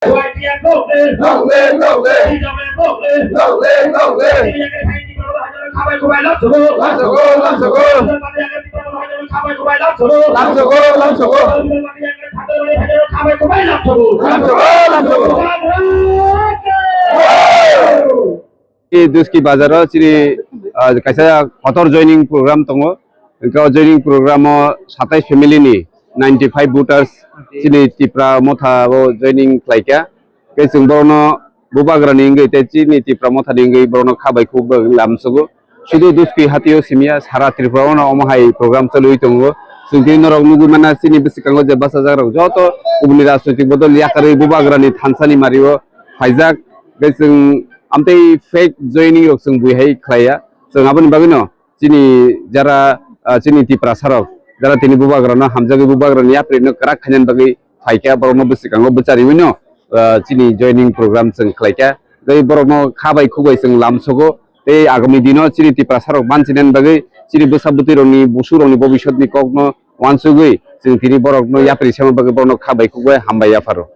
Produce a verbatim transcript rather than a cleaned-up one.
Long live, long live. Long live, long live. Long live, long live. Lamsogo, lamsogo. Lamsogo, lamsogo. Lamsogo, lamsogo. I Duski bazar o chini, ah, kaisa kotor joining program tongo. Hwnkhe o joining program o satais family ni ninety five voters chini Tipra Motha o joining khlaikha. Tei chwng borokno bubagrani wngwi tei chini Tipra Mothani wngwi borokno kha bai khuk bai lamsogo. Sudu Duski hatio simiya sara Tripura o no omo hai program choliwi tongo. Chwng tini norok nugwi mana chini bwskango je bachajakrok joto kubuni rajnoitik bodol yakarwi bubagrani thansani mario phaijak. Tei chwng amtei fake joining rok chwng bui hai khlaiya. Chwng aboni bagwino chini jara, ah, chini Tiprasarok jara tini bubagrano hamjagwi bubagrani yaprino kwrak khainani bagwi phaikha, borokno bwskango bwchariwi no, ah, chini joining program chwng khlaikha. Tei borokno kha bai khuk bai chwng lamsogo. Tei agami dino chini Tiprasarok banchinani bagwi chini bwsa bwtwirokni busurokni bobiswtni kokno wansugwi chwng tini borokno yapri sema bagwi borokno kha bai khuk bai hambai yapharo.